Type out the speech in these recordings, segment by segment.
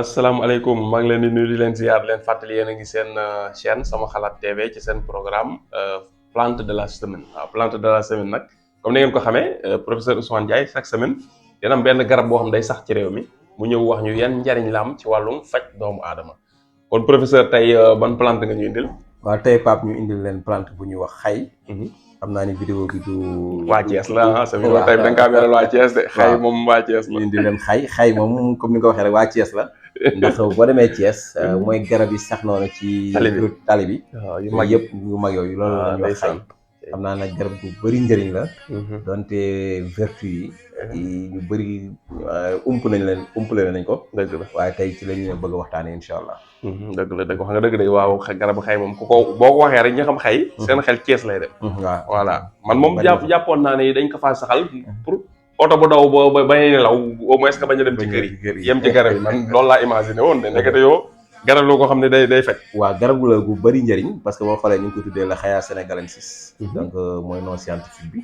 asalaamaaleykum maa ngi leen di nuyu di leen ziar leen fàttali yéen a ngi seen chaîne sama xalaat TV ci seen programme plante de la semaine waaw plante de la semaine nag comme ni ngeen ko xamee professeur Ousmane Ndiaye chaque semaine dina am benn garab boo xam day sax ci réew mi mu ñëw wax ñu yan njariñ la am ci wàllum faj doomu aadama kon professeur tey ban plante nga ñu indil. waaw tey Pape ñu indil leen plante bu ñuy wax xay. xam naa ni vidéo bi du. waa Thiès la ah sa vidéo tey da nga kaa beral waa Thiès de. xay moom waa Thiès la ñu indil leen xay moom comme ni nga ko waxee rek waa Thiès la. ndax boo demee Thiès mooy garab yi sax noonu ci. tali bi waaw yu mag yëpp yu mag yooyu loolu la ñuy wax xay. xam naa nag garab gu bëri njëriñ la. donte vertu yi ñu bëri umpale nañ ko. dëgg la waaye tey ci la ñu bëgg a waxtaanee incha allah. dëgg la dëgg wax nga dëgg de waaw garabu xay moom ku ko boo ko waxee rek ñi xam xay. seen xel Thiès lay dem. waaw voilà man moom jàppoon naa ne dañ ko faa saxal pour oto bu daw ba bañ a nelaw au moins que bañ a dem ci kër yi yem ci garab yi man loolu laa imaginé woon de nekkate yoo garab la ko xam ne day faj. waaw garab la gu bëri njëriñ parce que boo xoolee ñu ngi ko tuddee la Khaya sénégalensis. donc mooy nom scientifique bi.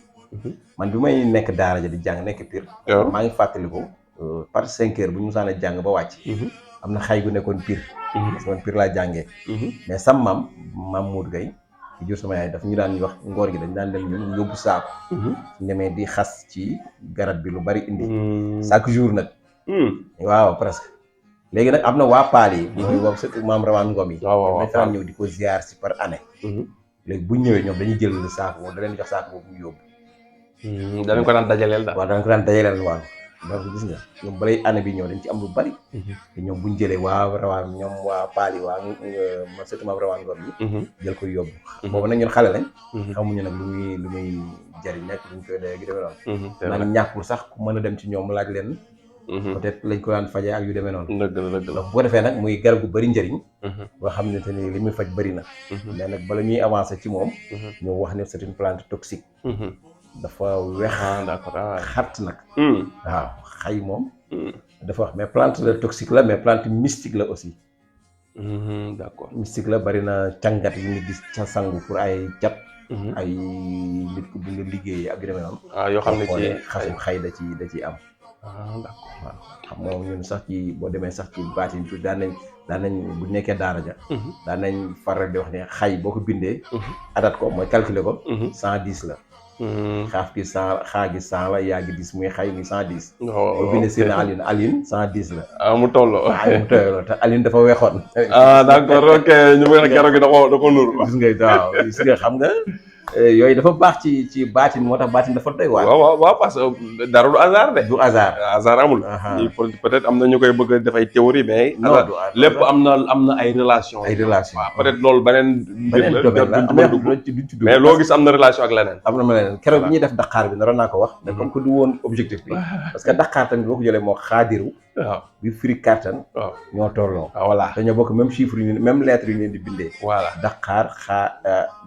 man bi may nekk daara ja di jàng nekk Pire. maa ngi fàttaliku par 5 heures bu ñu musaan a jàng ba wàcc. am na xay gu nekkoon Pire. parce que man Pire laa jàngee. mais sam maam Modou Gueye di jur sama yaay daf ñu daan wax ngoor gi dañ daan dem ñun yóbbu saako. demee di xas ci garab bi lu bari indi. chaque jour nag. waaw presque. léegi nag am na waa Paal yi. mooy boobu surtout maam Rawaan Ngom yi. waaw dañ daan ñëw di ko ziar si par année. léegi bu ñëwee ñoom dañuy jël saako boobu da leen jox saako boobu ñu yóbbu. danañ ko daan dajaleel daal. waaw danañ ko daan dajaleel waaw. donc gis nga ñoom balay année bi ñëw dañ ci am lu bari. te ñoom buñ jëlee waa rawaan ñoom waa Paal yi waa ma surtout maam Rawaan Ngom yi. jël ko yóbbu. boobu nag ñun xale lañ. xamuñu nag lu muy jëriñ nekk luñ koy dee gi demee noonu. naan ñàkkul sax ku mën a dem ci ñoom laaj leen. peut-être lañ ko daan fajee ak yu demee noonu. dëgg la dëgg la donc bu ko defee nag muy garab gu bëri njëriñ. boo xam ne te ni li muy faj bëri na. mais nag bala ñuy avancer ci moom. ñu wax ne c'est une plante toxique. dafa weex. d'accord xat nag. waaw xay moom. dafa wax mais plante la toxique la mais plante mystique la aussi. d'accord mystique la bëri na càngat yu nit di ca sangu pour ay cat. ay nit ku bu nga liggéeyee ak yu demee noonu. yoo xam ne ci xasum xay da ciy am. d'accord waaw xam nga ñun sax ci boo demee sax ci baatin tuuti daan nañ bu nekkee daara ja daan nañ faral di wax ne xay boo ko bindee adat ko mooy calculer ko 110 la xaaf gi 100 xaa gi 100 la yaa gi 10 muy xay muy 110 boo bindee seen Aline 110 la mu tolloo mu tolloo te Aline dafa weexoon d'accord ok ñu mën a garab gi da ko nur gis nga xam nga yooyu dafa baax ci baatin moo tax baatin dafa doy waar. waaw parce que dara du hasard de. du hasard amul. peut-être am na ñu koy bëgg a def ay théorie mais. non lépp am na ay relation waaw peut-être loolu beneen domaine la mais loo gis am na relation ak leneen. am na leneen keroog bi ñuy def Dakar bi naroon naa ko wax. mais comme que du woon objectif bi. parce que Dakar tamit boo ko jëlee moo xaadiru. waaw bi firi kattan. waaw ñoo tolloo. voilà dañoo bokk même chiffre yi même lettre yi leen di bindee. voilà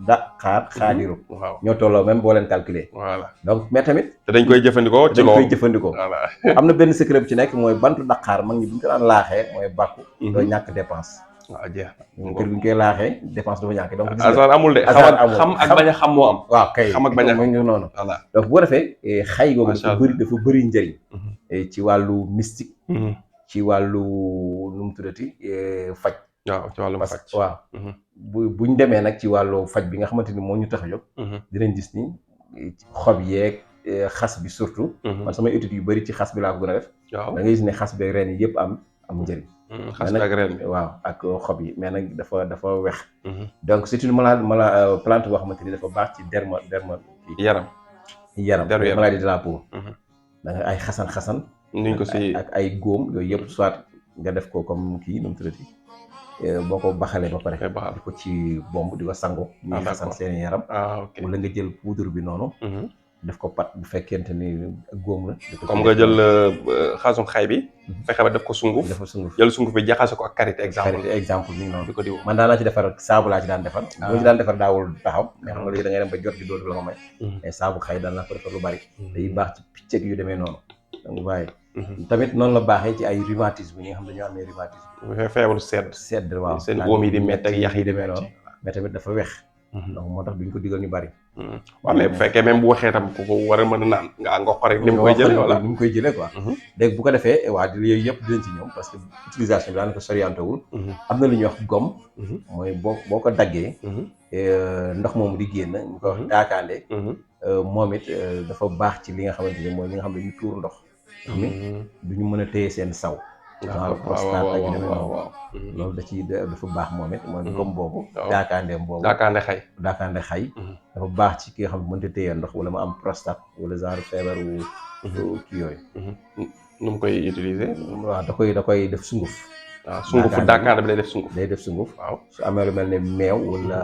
Dakar xaadiru. waaw ñoo tolloo même boo leen calculer. voilà donc mais tamit. te dañ koy jëfandikoo ci loolu voilà am na benn secret bu ci nekk mooy bantu Dakar mag ñi bu ñu ko daan laaxee mooy bàkku. doo ñàkk dépense. waaw jeex na kër bu ñu koy laaxee dépense dafa ñàkk donc. hasard amul de xam ak bañ a xam moo am. waaw kay xam ak bañ a xam nga noonu. voilà donc bu ko defee xay googu dafa bëri njëriñ. ci wàllu mystique. ci wàllu nu mu tuddati faj. waaw ci wàllu faj waaw. buñ demee nag ci wàllu faj bi nga xamante ni moo ñu tax a jóg. dinañ gis ni xob yeeg xas bi surtout. man samay études yu bëri ci xas bi laa ko gën a def. waaw da ngay gis ne xas beeg reen yi yëpp am njëriñ. xas bi ak reen bi waaw ak xob yi mais nag dafa wex. donc c'est une plante boo xamante ni dafa baax ci yaram maladie de la peau. da nga ay xasan. nuñ ko si ak ay góom yooyu yëpp soit nga def ko comme kii nu mu tuddati boo ko baxalee ba pare di ko ci bomb di ko sango ñuy xasan seen yaram wala nga jël poudre bi noonu def ko pat bu fekkente ni góom la comme nga jël xaasum xay bi fexe ba def ko sunguf jël sunguf bi jaxase ko ak karité exemple ni noonu di ko diw man daan naa ci defar saabu laa ci daan defar boo ci daan defar daawul taxaw mais xam nga léegi da ngay dem ba jot gi dootu la ko may mais saabu xay daan naa ko defar lu bari day baax ci picc ak yu demee noonu donc waaye tamit noonu la baaxee ci ay rhumatisme yi nga xam dañoo amee rhumatisme feebaru sedd waaw seen góom yi di métti ak yax yi di demee noonu mais tamit dafa wex donc moo tax duñ ko digal ñu bari waaw mais bu fekkee même bu waxee tam ku ko war a mën a naan nga ko rek ni mu koy jëlee wala ni mu koy jëlee quoi. léegi bu ko defee waa yooyu yëpp dinañ ci ñëw parce que utilisation bi daanaka soriante wul. am na lu ñuy wax gomme. mooy boo ko daggee. ndox moomu di génn ñu ko wax daakaande. moom it dafa baax ci li nga xamante ni mooy li nga xam ne ñu tuur ndox. du ñu mën a téye seen saw. waaw loolu dafa baax moom it mooy gomme boobu. daakaandeem boobu daakaande xay. dafa baax ci ki nga xam ne mënta téye ndox wala mu am prostate wala genre feebaru kii yooyu. nu mu koy utiliser. waaw da koy def sunguf. waaw sungufu daakaande bi day def sunguf. day def sunguf. waaw su amee lu mel ne meew wala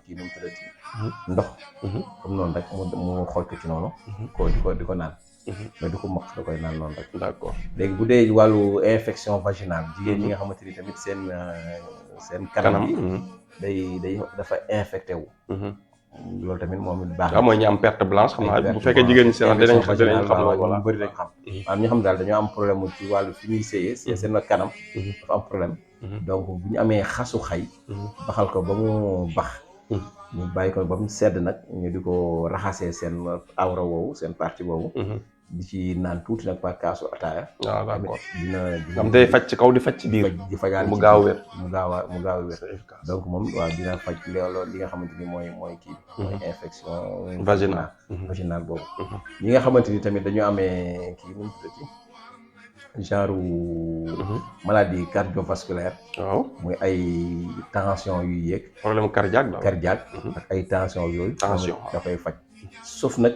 kii nu mu tuddati ndox. comme noonu rek mu xool ko ci noonu. di ko naan. mais du ko mokk da koy naan noonu rek. d'accord léegi bu dee wàllu infection vaginale jigéen ñi nga xamante ni tamit seen kanam yi day dafa infecté wu. loolu tamit moom it baax na. waaw mooy ñi am perte blanche xam naa bu fekkee jigéen ñi seen dinañ xam loolu bëri dañ xam. am ñi xam daal dañoo am problème ci wàllu fi ñuy séyee seen kanam dafa am problème. donc bu ñu amee xasu xay baxal ko ba mu bax ñu bàyyi ko ba mu sedd nag ñu di ko raxasee seen awra woowu seen partie boobu. di ci naan tuuti nag par kaasu ataaya. waaw d'accord dina am day faj ci kaw di faj ci biir. di fajaal mu gaaw a wér. mu gaaw a wér. donc moom waaw dina faj loolu li nga xamante ni mooy kii. mooy infection vaginale boobu. ñi nga xamante ni tamit dañu amee kii nu mu tuddati genre maladie cardiovasculaire. waaw muy ay tension yuy yéeg. problème cardiaque ak ay tension yooyu. tension da koy faj. sauf nag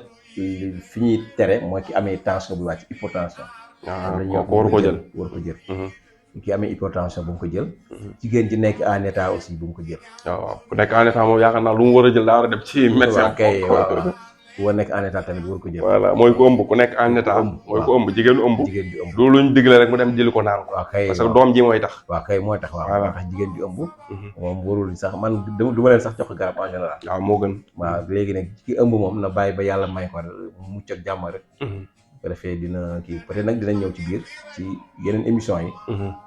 fi ñuy tere mooy ki amee tension bu wàcc hypotension. kooku war ko jël ki amee hypotension bu mu ko jël. jigéen ji nekk en état aussi bu mu ko jël. waaw ku nekk en état moom yaakaar naa lu mu war a jël daa war a dem ci médecin. waaw ku war nekk en état tamit war ko jël. voilà mooy ku ëmb ku nekk en état. mooy ku ëmb jigéenu ëmb. du luñ digle rek mu dem jëli ko naan ko. parce que doom ji mooy tax. waaw kay mooy tax waaw moo tax jigéen ji ëmb. moom warul sax man du ma leen sax jox ko garab en général. waaw moo gën. waaw léegi nag ki ëmb moom na bàyyi ba yàlla may ko mucc ak jàmm rek. bu ko defee dina kii peut-être nag dinañ ñëw ci biir ci yeneen émission yi.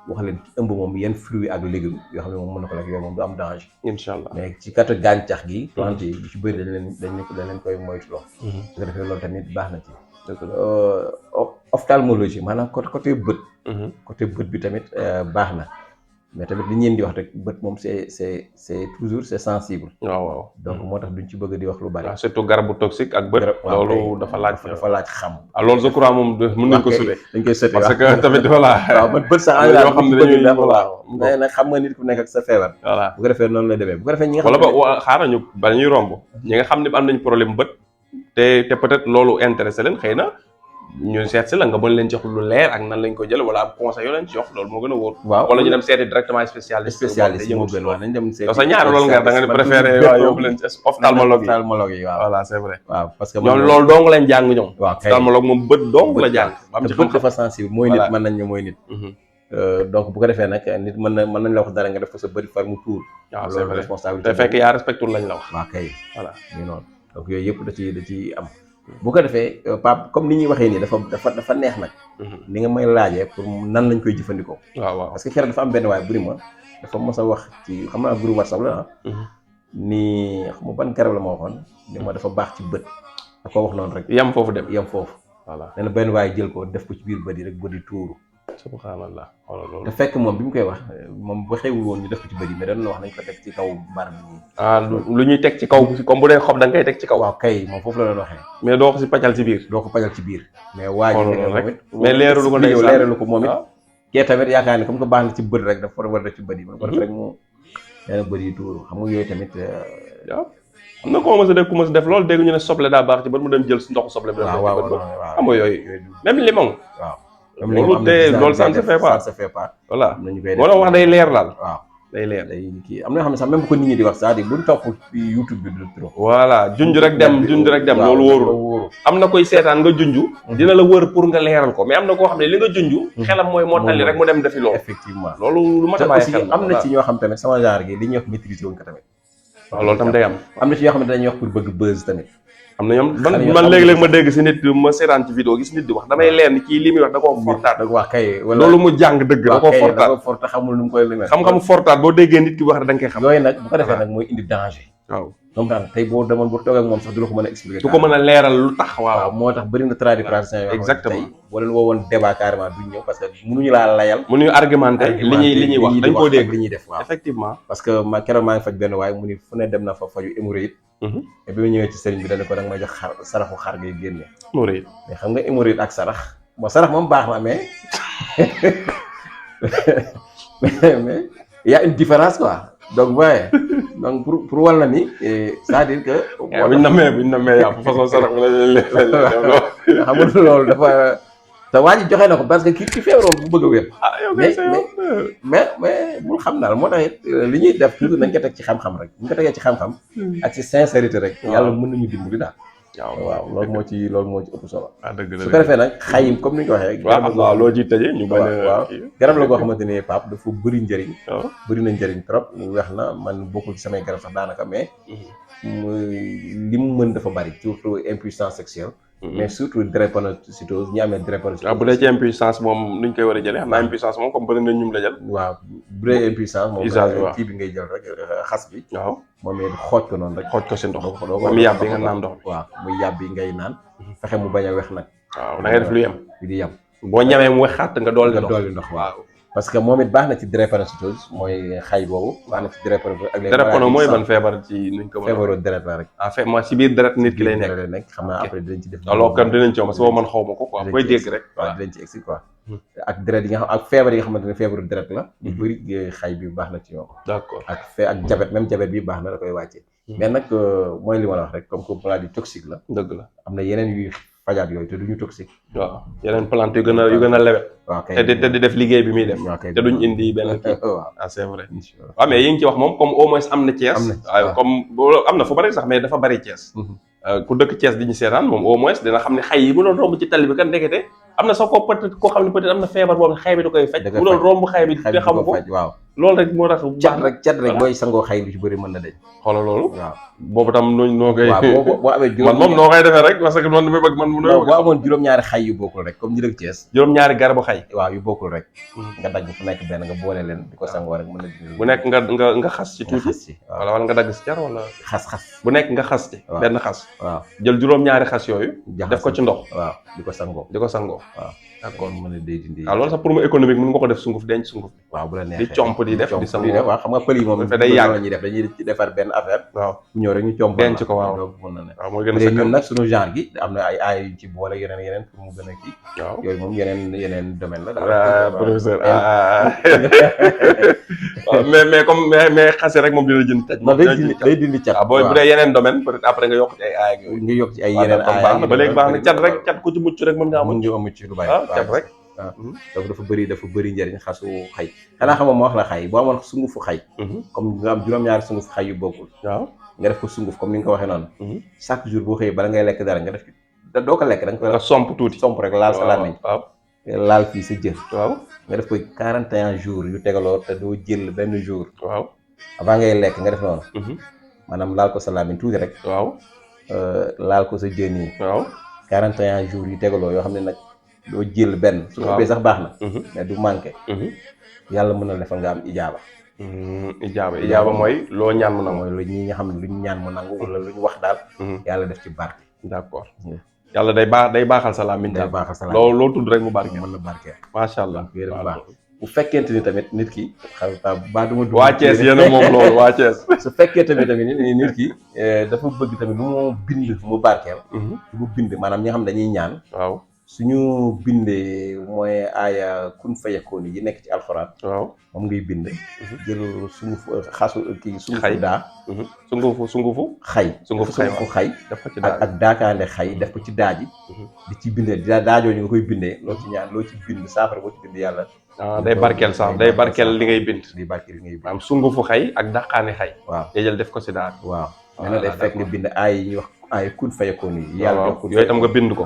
wax leen ci ëmb moom yenn fruits ak légumes yoo xam ne moom mën na ko lekk yooyu moom du am danger. incha allah mais ci kàttu gàncax gi. plante yi ci bëri dañ leen koy moytuloo. bu ko defee loolu tamit baax na ci. ophtalmologie maanaam côté bët. côté bët bi tamit baax na. mais tamit li ñeen di wax rek bët moom c'est toujours c'est sensible. waaw donc moo tax duñ ci bëgg di wax lu bari. surtout garabu toxique ak bët. loolu dafa laaj xam. loolu je crois moom mën nañ ko sute. dañ koy sute parce que tamit voilà. waaw man bët sax yoo xam ne dañuy mais nag xam nga nit ku nekk ak sa feebar. voilà bu ko defee noonu la demee bu ko defee ñi nga xam wala ba xaaral ñu bala ñuy romb ñi nga xam ne am nañu problème bët te peut-être loolu intéressé leen xëy na ñu seet si la nga mën leen jox lu leer ak nan lañ ko jël wala am conseil yoo leen ci jox loolu moo gën a wóor. waaw wala ñu dem seeti directement spécialiste moo gën waaw nañ dem seeti sa ñaari loolu nga da nga préféré waaw yóbbu leen ophtalmologue yi waaw voilà c'est vrai waaw parce que ñoom loolu dong lañ jàng ñoom waaw kay ophtalmologue moom bët dong la jàng am ci bët dafa sensible mooy nit mën nañ ne mooy nit donc bu ko defee nag nit mën nañ la wax dara nga def ko sa bëri far mu tuur waaw c'est vrai responsabilité te fekk yaa respecté lañ la wax waaw kay voilà ñu noonu donc yooyu yëpp da ci am bu ko defee Pape comme ni ñuy waxee nii dafa neex nag. ni nga may laajee pour nan lañ koy jëfandikoo. waaw parce que keroog dafa am benn waay buri ma dafa mos a wax ci xam naa groupe WhatsApp la ni xam nga ban garab la ma waxoon ni ma dafa baax ci bët da ko wax noonu rek. yam foofu dem yam foofu. voilà nee na benn waay jël ko def ko ci biir bët yi rek bët yi tuuru. subhanallah wala loolu. te fekk moom bi mu koy wax moom ba xewul woon ñu def ko ci bët yi mais dañu la wax nañ ko teg ci kaw mbar bi. lu ñuy teg ci kaw comme bu dee xob da nga koy teg ci kaw. waaw kay moom foofu la doon waxee. mais doo ko si pàccal ci biir. doo ko pàccal ci biir. mais waa ji nekk moom it. mais leeralu ko leeralu ko moom it. kee tamit yaakaar ne comme que baax na ci bët rek dafa war a def ci bët yi. ko def rek mu nee na bët yi tuuru xam nga yooyu tamit. waaw am na ko mos a def loolu dégg ñu ne soble daa baax ci bët mu dem jël ndoxu soble. waaw xam nga yooyu même limon. waaw loolu ça ne se fait pas. voilà moo tax wax day leer daal. waaw day leer day kii am na yoo xam ne sax même bu ko nit ñi di wax c'est-à-dire buñ topp YouTube bi du trop. voilà junj rek dem loolu wóorul. am na koy seetaan nga junj. dina la wër pour nga leeral ko mais am na koo xam ne li nga junj. xelam mooy mottali rek mu dem defi loolu. effectivement loolu lu mat a bàyyi xel am na ci ñoo xam tamit sama genre gi li ñuy wax maîtriser wuñ ko tamit. waaw loolu tam day am. am na ci ñoo xam ne dañuy wax pour bëgg buzz tamit. am na ñoom man léeg-léeg ma dégg si nit ma seetaan ci vidéo gis nit di wax damay leer ni kii li muy wax da koo fortaat. wax kay loolu mu jàng dëgg da koo fortaat. da koo fortaat xamul nu mu koy limee. xam-xam fortaat boo déggee nit ki wax da nga koy xam. yooyu nag bu ko defee nag mooy indi danger. waaw moom tax tey boo demoon bu toog ak moom sax du la ko mën a expliquer. du ko mën a leeral lu tax. waaw moo tax bëri na tradipraticiens yoo xam ne tey boo leen woowoon débat carrément duñ ñëw parce que mënuñu laa layal. mënuñu argumenté li ñuy wax dañ koo dégg li ñuy def waaw effectivement. parce que keroog maa ngi faj benn waaye mu ni fu ne dem na fa faju hémorroïde. et bi ma ñëwee ci sëriñ bi dañ ko da nga may jox saraxu xar ngay génne. hémorroïde mais xam nga hémorroïde ak sarax bon sarax moom baax na mais mais y a une différence quoi donc ouais donc pour wal na ni c'est-à-dire que. buñ namee yàpp façon sarax bi la xam nga loolu dafa te waa ji joxe na ko parce que ki feebaroon bu bëgg a wér. mais bul xam daal moo tax it li ñuy def toujours nañ ko teg ci xam-xam rek bu ñu ko tegee ci xam-xam. ak ci sincérité rek. yàlla mën nañu dimbali daal. waaw loolu moo ci ëpp solo. dëgg la su ko defee nag xayim comme ni ñu ko waxee. waaw loo ciy tëjee ñu bañ a. waaw garab la goo xamante ne Pape dafa bëri njëriñ. bëri na njëriñ trop weex na man bokkul ci samay garab sax daanaka mais. li mu mën dafa bëri surtout impuissance sexuelle. mais surtout drépanocytose ñi amee drépanocytose. waaw bu dee ci impuissance moom nuñ koy war a jëlee xam naa impuissance moom comme bëri na ñum la jël. waaw bu dee impuissance moom kii bi ngay jël rek xas bi. waaw moom it xooj ko noonu rek. xooj ko si ndox muy yàb bi nga naan ndox. waaw muy yàb bi ngay naan. fexe mu bañ a wex nag. waaw da ngay def lu yem. di yem. boo ñamee mu wexaat nga dolli ndox waaw. parce que moom it baax na ci drépanocytose mooy xay boobu baax na ci drépanocytose ak les drépano mooy ban feebar ci nuñ ko mën a feebaru deret la rek ma ci biir deret nit ki lay nekk xam naa après dinañ ci def alors kan dinañ ci wax parce que man xaw ma ko quoi koy dégg rek waaw dinañ ci egsi quoi ak deret yi nga xam ak feebar yi nga xamante ne feebaru deret la ñu bëri xay bi baax na ci ñoom d'accord ak diabète même diabète bi baax na da koy wàccee mais nag mooy li ma la wax rek comme que maladie toxique la dëgg la am na yeneen yuy fajaat yooyu te duñu toxique waaw yeneen plante yu gën a lewet waaw kay te di def liggéey bi muy def te duñ indi benn kii waaw c'est vrai waaw mais yi ngi ci wax moom comme au moins am na Thiès waaw comme am na fu bari sax mais dafa bari Thiès ku dëkk Thiès di ñu seetaan moom au moins dina xam ne xay yi mu doon romb ci tali bi kan ndekete am na sax ko peut-être koo xam ne peut-être am na feebar boobu xay bi da koy faj mu doon romb xay bi te xamu ko waaw loolu rek moo tax cat rek booy sangoo xay lu ci bëri mën na dañ xoolal loolu waaw boobu tam noo koy waaw boo amee man moom noo koy defee rek parce que man mi bëgg man mu boo amoon juróom-ñaari xay yu bokkul rek comme ñu dëkk Thiès juróom-ñaari garabu xay waaw yu bokkul rek nga dagg fu nekk benn nga boole leen di ko sangoo rek mën na bu nekk nga xas ci tuuti wala nga dagg si car wala xas bu nekk nga xas ci benn xas waaw jël juróom-ñaari xas yooyu def ko ci ndox waaw di ko sangoo waaw d'accord mën a day dindi waaw loolu sax pour mu économique mën nga ko def sunguf denc sunguf waaw bu la neexee di comp di def di sangoo waaw xam nga pël yi moom day yàgg la ñuy def dañuy defar benn affaire waaw bu ñëw rek ñu comp denc ko waaw mën na ne waaw mooy gën a ñun nag suñu genre gi am na ay aay yu ci boole yeneen pour mu gën a kii waaw yooyu moom yeneen domaine la daal professeur mais comme mais xase rek moom dina jënd taj moom day dindi cat booy bu dee yeneen domaine peut être après nga yokk ci ay aay yooyu nga yokk ci ay yeneen aay baax na ba léegi baax na cat rek cat ku ci mucc rek mën nga amu ci lu bari cat rek waaw donc dafa bëri njëriñ xasu xay xanaa xam ma wax la xay boo amoon sungufu xay comme nga am juróom-ñaari sungufu xay yu bokkul waaw nga def ko sunguf comme ni nga ko waxee noonu chaque jour boo xëyee bala ngay lekk dara nga def doo ko lekk da nga koy somp tuuti somp rek laal sa làmmiñ waaw laal fii sa jë waaw nga def koy 41 jours yu tegaloo te doo jël benn jour waaw avant ngay lekk nga def noonu maanaam laal ko sa làmmiñ tuuti rek waaw laal ko sa jën yi waaw 41 jours yu tegaloo yoo xam ne nag doo jël benn su ëppee sax baax na mais du manqué yàlla mën na defal nga am ijaaba ijaaba mooy loo ñaan mu nangu mooy lu ñi nga xam ne lu ñu ñaan mu nangu wala lu ñu wax daal yàlla def ci barke d'accord yàlla day baaxal sa làmmiñ day baaxal sa làmmiñ loo tudd rek mu barke mën na barke macha allah bu fekkente ni tamit nit ki xam ba duma dugg waa Thiès yéen a moom loolu waa Thiès su fekkee tamit nit ki dafa bëgg tamit lu mu bind mu barkeel lu mu bind maanaam ñi nga xam ne dañuy ñaan waaw suñu bindee mooy aaya kun fayakoon yi nekk ci alxuraan waaw moom ngay bind jël sunguf xasu kii sungufu daa sungufu xay def ko ci daa ak daakaande xay def ko ci daaji di ci bindee daajoo ñu nga koy bindee loo ci ñaan loo ci bind saafara boo ci bind yàlla day barkeel sax day barkeel li ngay bind di barkeel li ngay bind maanaam sungufu xay ak daqaani xay waaw nga jël def ko si daa waaw nee na day fekk nga bind aay yi ñuy wax ay kun fayakoon yi yàlla yooyu itam nga bind ko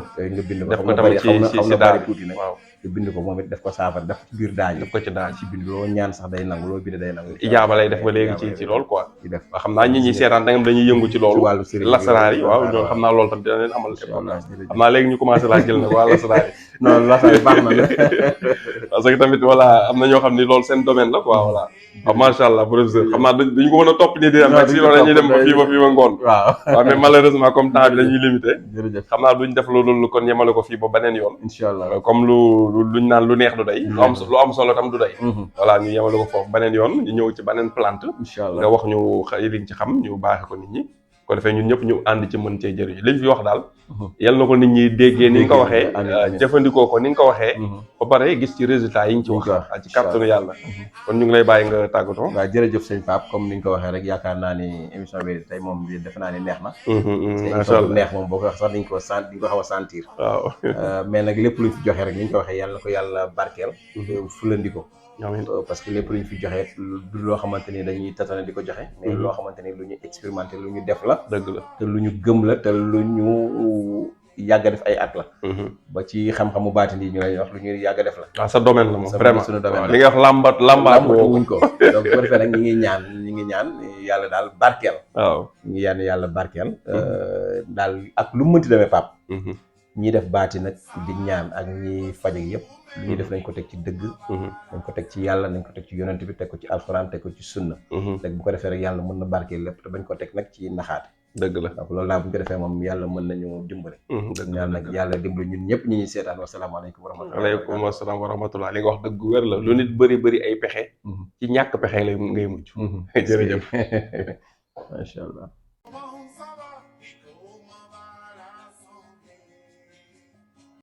def ko tamit ci daal tuuti nag waaw nga bind ko moom it def ko saafara def ko ci biir daaj def ko ci daaj ci bind loo ñaan sax day nangu loo bind day nangu ijaaba lay def ba léegi ci loolu quoi ci def. waaw xam naa ñi ñuy seetaan da nga dañuy yëngu ci loolu. ci wàllu sëriñ lasaraar yi waaw loolu xam naa loolu tam dina leen amal. incha allah xam naa léegi ñu commencé laa jël nag waa lasaraar yi. non lasaraar baax na parce que tamit voilà am na ñoo xam ni loolu seen domaine la quoi voilà. waaw macha allah professeur xam naa duñu ko mën a topp nii di dem nag si loolu dañuy dem ba fii ba ngoon. waaw mais malheureusement comme temps bi dañuy limité. jërëjëf xam naa duñ def loolu kon yemale ko fii ba beneen yoon. incha allah comme luñ naan lu neex du day. lu am solo tam du day. voilà ñu yemale ko foofu beneen yoon ñu ñëw ci beneen plante. incha allah nga wax ñu liñ ci xam ñu baaxe ko nit ñi. ko defee ñun ñëpp ñu ànd ci mën cee jëriñu liñ fi wax daal. yal na ko nit ñi déggee ni nga ko waxee. jëfandikoo ko ni nga ko waxee. ba pare gis ci résultat yi ñu ci wax. ci kàttanu yàlla. kon ñu ngi lay bàyyi nga tàggatoo. waaw jërëjëf sëñ Pape comme ni nga ko waxee rek yaakaar naa ni émission bi tey moom defe naa ni neex na. macha allah neex moom boo ko wax sax dañ ko xaw a sentir. waaw mais nag lépp luñ fi joxe rek ni ñu ko waxee yàlla na ko yàlla barkeel. fulandi ko. parce que lépp lu ñu fi joxe du loo xamante ni dañuy tatane di ko joxe. mais loo xamante ni lu ñu expérimenté lu ñu def la. dëgg la te lu ñu gëm la te lu ñu yàgg def ay at la. ba ci xam-xamu baatin yi ñu lay wax lu ñu yàgg def la. waaw sa domaine la moom vraiment suñu domaine la li nga wax lambaat wuñ ko. donc bu ko defee nag ñi ngi ñaan yàlla daal barkeel. waaw ñu ngi yàlla barkeel. daal ak lu mu mënti demee Pape. ñi def baati nag di ñaan ak ñi faj ak yëpp. li ñuy def nañ ko teg ci dëgg. nañ ko teg ci yàlla nañ ko teg ci yonent bi teg ko ci alxuraan teg ko ci sunna. rek bu ko defee rek yàlla mën na barkeel lépp te bañ ko teg nag ci naxaate. dëgg la donc loolu daal bu ñu ko defee moom yàlla mën nañu dimbale. ñaan nag yàlla dimbale ñun ñëpp ñi ñuy seetaan wasalaamaaleykum wa rahmatulah. waaleykum asalaam wa rahmatulah li nga wax dëgg wér la lu nit bëri ay pexe. ci ñàkk pexe lay ngay mujj. jërëjëf macha allah.